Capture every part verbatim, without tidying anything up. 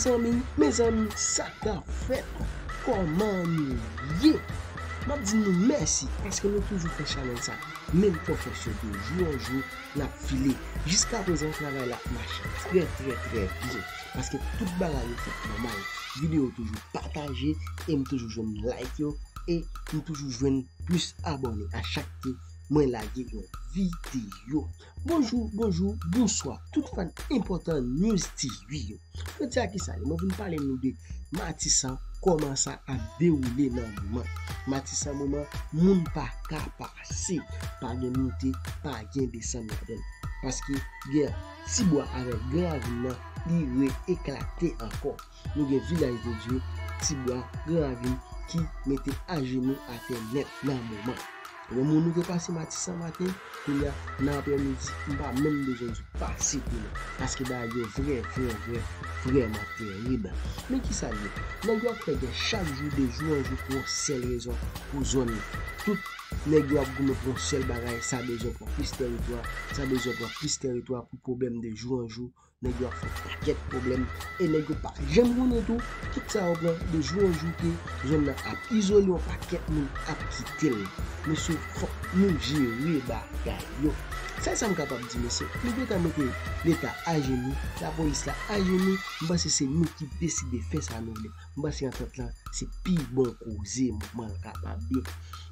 Fanmi, mezanmi, sa k ap fèt? Kòman nou ye? M ap di nou mèsi paske nou toujou fè chanèl sa menm pwofèsyon de jou an jou, n ap file. Jiskaprezan, travay la ap mache trè, trè, trè byen paske tout bagay yo fèt nòmal. Videyo toujou pataje e m toujou jwenn like yo e m toujou jwenn plis abòne a chak ke mwen lage yon videyo. Bonjou, bonjou, bonswa, tout fan enpòtan News T V yo. Jodi a ki sa ye? Mwen vin pale nou de Matisan, kòman sa ap dewoule nan moman. Matisan moman, moun pa ka pase, pa gen moute, pa gen desann ladan l. Paske gè Tibwa avèk Gran Ravin nan, li re-eklate ankò. Nou gen Vilaj de Dye, Tibwa, Gran Ravin ki mete ajenou atè nèt nan moman. Yon moun nou te pase Matisan maten, kounye a nan aprèmidi, m pa menm bezwen di pase pou nou. Paske bagay yo vrè, vrè, vrè, vrèman terib. Men ki sa l ye? Nèg yo ap fè gè chak jou, de jou an jou pou yon sèl rezon, pou zòn nan. Tout nèg yo ap goumen pou yon sèl bagay, sa bezwen pran plis tèritwa, sa bezwen pran plis tèritwa pou pwoblèm de jou an jou. Nèg yo ap fè pakèt pwoblèm e nèg yo pa janm konnen tou, tout sa yo pran de jou an jou ke zòn nan ap izole, yon pakèt moun ap kite l. Mesye, fòk nou jere bagay yo. Sèl sa m kapab di, mesye, nou gentan mete Leta ajenou, lapolis la ajenou, m panse se nou ki deside fè sa nou vle. M panse antant lan se pi bon koze, moman l kapab ye.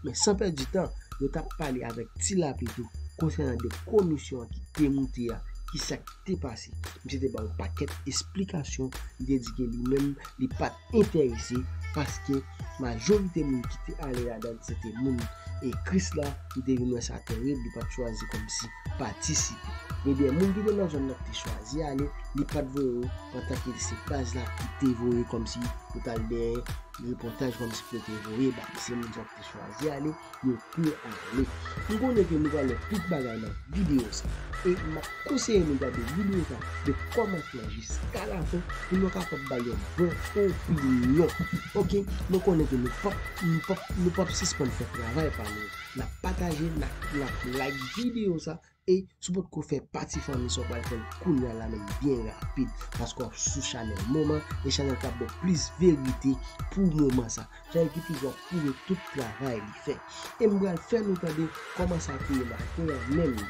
Men san pèdi tan, yo t ap pale avèk Ti Lapli tou konsènan de komisyon an ki te moute a, ki sa k te pase. Misye te ba yon pakèt esplikasyon, li te di ke li menm, li pa t enterese, paske majorite moun ki te ale ladan l, se te moun e Krisla, li te vin wè sa terib, li pa t chwazi kòmsi patisipe. Men de moun ki te nan zòn nan ki te chwazi ale, li pa t voye yo, antanke se baz la ki te voye kòmsi pou t al dèyè repòtaj kòmsi pou yo te voye ba misye, moun sa ki te chwazi ale, yo te ale. M konnen ke nou pral wè plis bagay nan videyo sa. E m ap konseye nou gade videyo sa de kòmansman jiska lafen pou nou kapab bay yon bon opinyon. Oke, nou konnen ke nou p ap, nou p ap, nou p ap sispann fè travay pa nou. N ap pataje, n ap, n ap like videyo sa. E si w potko fè pati fanmi sa, w pral fè l kounye a la menm byen rapid, paske w ap sou chanèl Moman, e chanèl k ap ba w plis verite pou moman sa. Chanèl ki toujou ap pwouve tout travay li fè. E m pral fè nou tande kòman sa te ye maten an menm,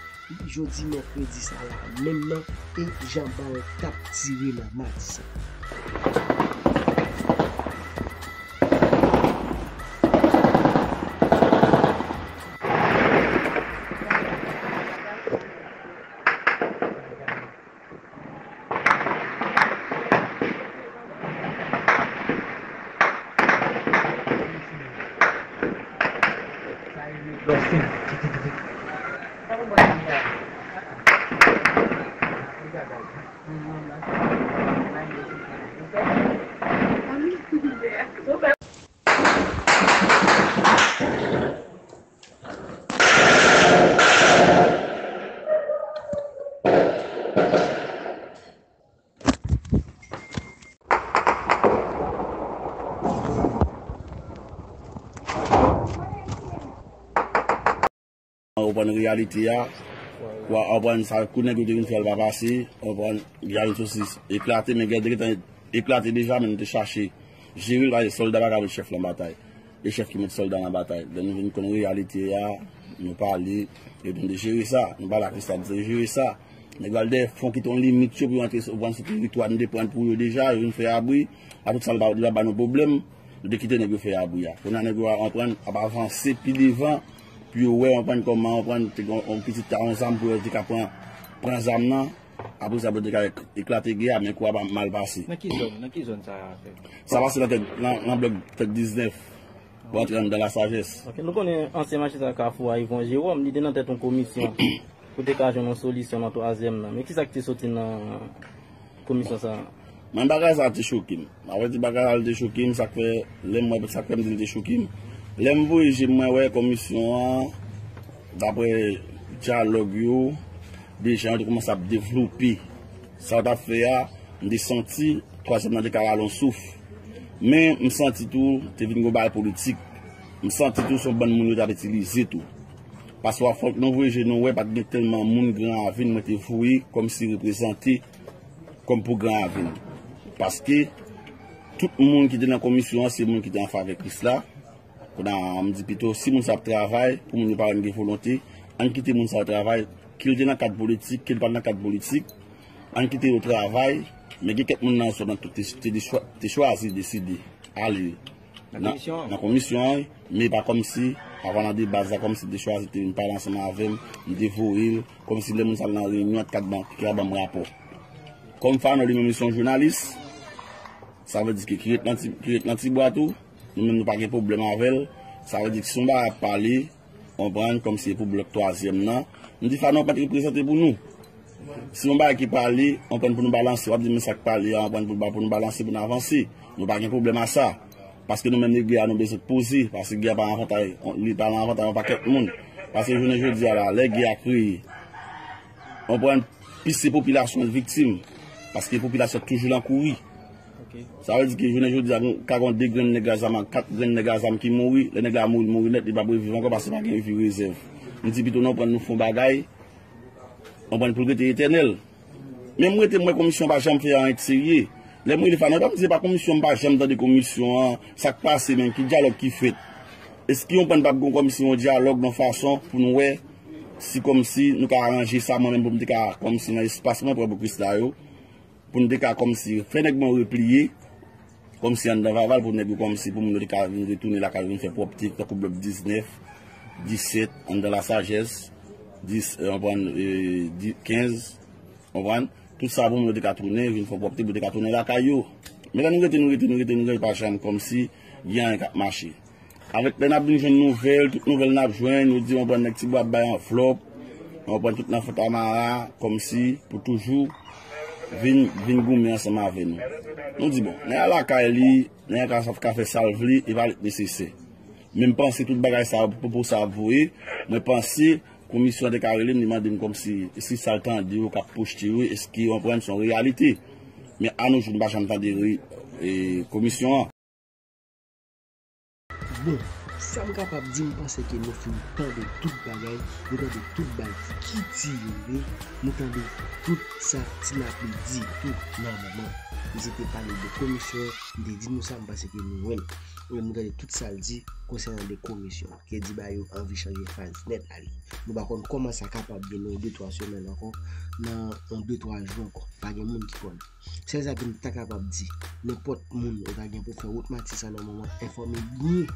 jodi mèkredi sa la menm nan, e jan bal t ap tire nan Matisan. Ou konprann reyalite a, ou konprann sa kou nèg yo te vin fè l pa pase, ou konprann, Gary Sosis eklate, men Gary te gentan eklate deja, men nou te chache jere l, paske sòlda pa ka met chèf lan batay. E chèf ki met sòlda nan batay. Lè nou vin konn reyalite a, nou pale, epi nou te jere sa. Nou pale ak Krisla, nou te jere sa. Nèg yo al dèyè fon kite yon limit yo pou yo antre, ou konprann, sou teritwa nou te pran pou yo deja, yo vin fè abri. A tout sa, li pa, li pa ba nou pwoblèm. Nou te kite nèg yo fè abri a. Kounye a nèg yo a, ou konprann, ap avanse pi devan pou yo wè, ou konprann, kòman, ou konprann, te gen yon pitit ta yon zam pou yo te ka pran, pran zam nan. Apre sa, pou yo te ka ek-, eklate gè a, men kou a pa mal pase. Nan ki zòn, nan ki zòn sa a fèt? Sa pase nan tèt, nan, nan blòk tèt diznèf, pou antre anndan Lasajès. Ok, nou konnen ansyen majistra Kafou a, Yvon Jérôme, li te nan tèt yon komisyon pou te ka jwenn yon solisyon nan twazyèm nan. Men kisa ki te soti nan komisyon sa a? Men bagay sa a te choke m. Apre ti bagay la, li te choke m, sa k fè, lè m wè, sa k fè m di li te choke m. Lè m voye je m, mwen wè komisyon an, daprè dyalòg yo, de jan yo te kòmanse ap devlope sa yo t ap fè a, m te santi twazyèm nan te ka rale yon souf. Men, m santi tou, te vin gen yon bagay politik. M santi tou, se yon bann moun yo t ap itilize tou. Paske fòk nou voye je nou wè, pa t gen tèlman moun Gran Ravin mwen te voye kòmsi reprezante kòm pou Gran Ravin. Paske tout moun ki te nan komisyon an, se moun ki te an favè Krisla. Kounye a, m di pito, si moun sa ap travay, pou moun yo pa gen volonte, ann kite moun sa yo travay, ke l te nan kad politik, ke l pa t nan kad politik, ann kite yo travay, men gen kèk moun nan zòn nan tou te, te, te chwa-, te chwazi deside ale nan, nan komisyon an, men pa kòmsi, avan nan de baz la, kòmsi te chwazi te vin pale ansanm avè m, m te voye l, kòmsi lè moun sa al nan reyinyon, te ka ban, te ka ban m rapò. Kòm Fano li menm li se yon jounalis, sa vle di ke ki ret nan ti, ki ret nan ti bwa tou, nou menm nou pa gen pwoblèm avè l, sa vle di ke si yon bagay ap pale, konprann, kòmsi e pou blòk twazyèm nan, m di Fano pa t reprezante pou nou. Si yon bagay ki pale, anprann pou nou balanse, w ap di men sa k pale a, anprann pou, pou nou balanse, pou nou avanse. Nou pa gen pwoblèm a sa. Paske nou menm nèg a nou bezwen poze, paske gè a pa avantay, li pa nan avantay yon pakèt moun. Paske jounen jodi a la, lè gè a kreye, anprann, plis se popilasyon an k viktim. Paske popilasyon toujou lan kouri. Sa vle di ke jounen jodi a, ka gen de grenn nèg a zam ak kat grenn nèg a zam ki mouri, lè nèg la mouri, mouri nèt, li p ap reviv ankò paske pa gen vi rezèv. M di pito nou pran nou fè yon bagay, anprann pou l rete etènèl. Men m rete m wè komisyon pa janm fè anyen de serye. Lè m rele Fano, pa m di se pa komisyon, m pa janm tande komisyon an, sa k pase menm, ki dyalòg ki fèt. Èske yon prann p ap gen kòmsi yon dyalòg nan fason pou nou wè si kòmsi nou ka aranje sa, mwen menm pou m te ka kòmsi nan espas mwen pran pou Krisla yo, pou nou te ka kòmsi fè nèg mwen repliye, kòmsi anndan Vaval pou nèg yo kòmsi pou moun yo te ka vin retounen lakay yo vin fè pwòpte tankou blòk diznèf, disèt, anndan Lasajès, dis, eh, konprann, eh, di, kenz, konprann? Tout sa pou moun yo te ka tounen, vin fè pwòpte pou te ka tounen lakay yo. Men lè nou rete, nou rete, nou rete, nou rete, pa janm kòmsi gen anyen k ap mache. Avèk lè n ap vin jwenn nouvèl, tout nouvèl n ap jwenn, yo di, konprann, nèg Tibwa ap bay anvlòp, konprann, tout nan Fontamara, kòmsi pou toujou vin, vin goumen ansanm avè nou. Nou di, bon, nèg la lakay li, nèg la ka, ka fè sa l vle, e pa li k nesesè. Men m panse tout bagay sa yo, pwopo sa ap voye, mwen panse komisyon an te ka rele m, li mande m kòmsi, si sa l tande yo k ap pwoste yo, èske yo konprann se yon reyalite. Men a nou jou, nou pa janm tande re-, e, komisyon an. Bon, sa m kapab di, m panse ke nou fin tande tout bagay, nou tande tout bal ki tire, nou tande tout sa Ti Lapli di tou nan moman. Misye te pale de komisyon, li te di nou sa, m panse ke nou wè l. E nou tande tout sa l di konsènan de komisyon, ke di ba yo anvi chanje faz nèt ale. Nou pa konn kòman sa kapab gen nan yon de twa semèn ankò, nan yon de twa jou ankò. Pa gen moun ki konnen. Sèl sa ke m ta kapab di, nenpòt moun ou ta gen pou fè wout Matis la nan moman, enfòme byen,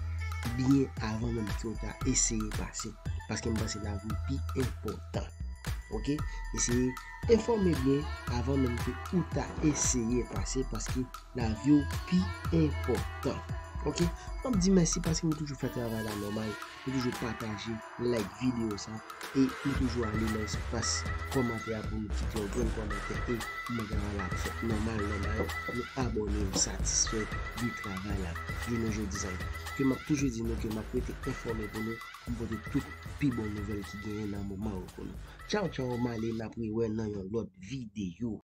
byen avan menm ke w ta eseye pase. Paske m panse lavi w pi enpòtan. Oke? Eseye enfòme byen avan menm ke ou ta eseye pase, paske lavi w pi enpòtan. Oke? M ap di mèsi paske nou toujou fè travay la nòmal. Nou toujou pataje, like videyo sa, e nou toujou ale nan espas kòmantè a pou nou kite yon grenn kòmantè, e kòmantè a la fèt nòmal, nòmal, nou abòne, nou satisfè de travay la. Jounen jodi sa, ke m ap toujou di nou ke m ap rete enfòme pou nou, pou m pote tout pi bon nouvèl ki genyen nan moman yo pou nou. Tchaw, tchaw, m ale, n ap rewè nan yon lòt videyo.